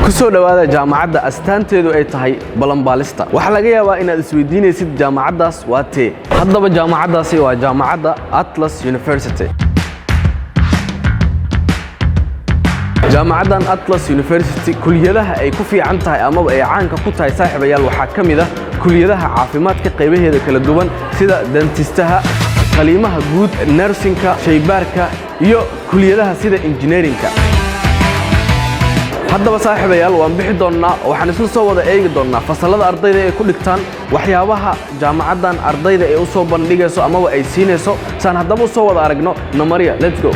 Ku soo dhowaada jaamacadda astaanteedu ay tahay balanbaalista. Waxaa laga yaabaa inaad isweydiinaysid, jaamacaddaas waa tee? Haddaba jaamacaddaasi waa jaamacadda Atlas University. Jaamacaddan Atlas University kuliyadaha ay ku fiican tahay amaba ay caanka ku tahay, saaxiibayaal, waxaa ka mid ah kuliyadaha caafimaadka qaybaheeda kala duwan, sida dentistaha, qaliimaha guud, nursingka, shaybaarka iyo kuliyadaha sida engineeringka. Haddaba saaxiibayaal, waan bixi doonnaa, waxaan isla soo wada eegi doonnaa fasallada ardayda ay ku dhigtaan, waxyaabaha jaamacaddan ardayda ay u soo bandhigayso amaba ay siinayso. Saan haddaba u soo wada aragno, namaria, let's go.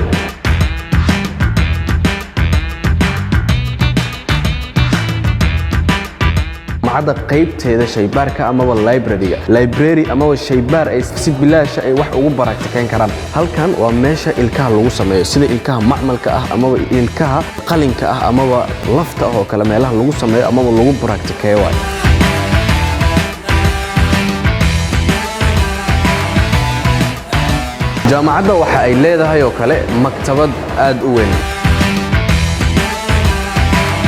Jaamacadda qaybteeda shaybaarka amaba library-ga, library amaba shaybaar ay si bilaasha ay wax ugu baraktekeyn karaan. Halkan waa meesha ilkaha lagu sameeyo, sida ilkaha macmalka ah amaba ilkaha qalinka ah amaba lafta ah oo kale, meelaha lagu sameeyo amaba lagu baraktekeeyo waayo. Jaamacadda waxa ay leedahay oo kale maktabad aad u weyn.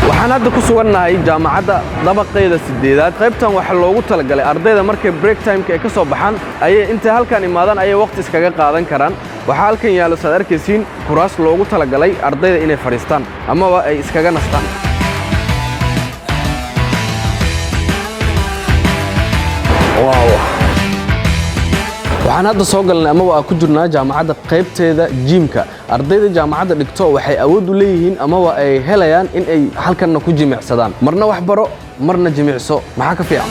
Waxaan hadda ku sugannahay jaamacadda dabaqeeda sideedaad. Qaybtan waxaa loogu talagalay ardayda markay break timeka ay ka soo baxaan ayay intay halkan imaadaan ayay waqti iskaga qaadan karaan. Waxaa halkan yaallo, saad arkaysiin, kuraas loogu talagalay ardayda inay fadhiistaan amaba ay iskaga nastaan. Wow. Waxaan hadda soo galnay amaba aan ku jirnaa jaamacadda qaybteeda gymka. Ardayda jaamacadda dhigto waxay awood u leeyihiin amaba ay helayaan in ay halkanna ku jimicsadaan. Marna wax baro, marna jimicso, maxaa ka fiican?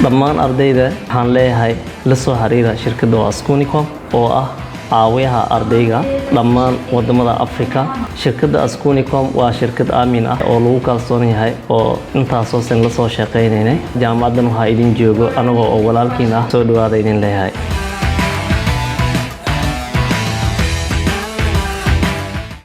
Dhammaan ardayda waxaan leeyahay, la soo xiriira shirkadda Askunicom oo ah caawiyaha ardayga dhammaan wadamada Afrika. Shirkadda Askunicom waa shirkad aamin ah oo lagu kalsoon yahay oo intaasoo san la soo shaqaynaynay. Jaamacaddan waxaa idin joogo anagoo oo walaalkiin ah. Soo dhawaada idin leeyahay.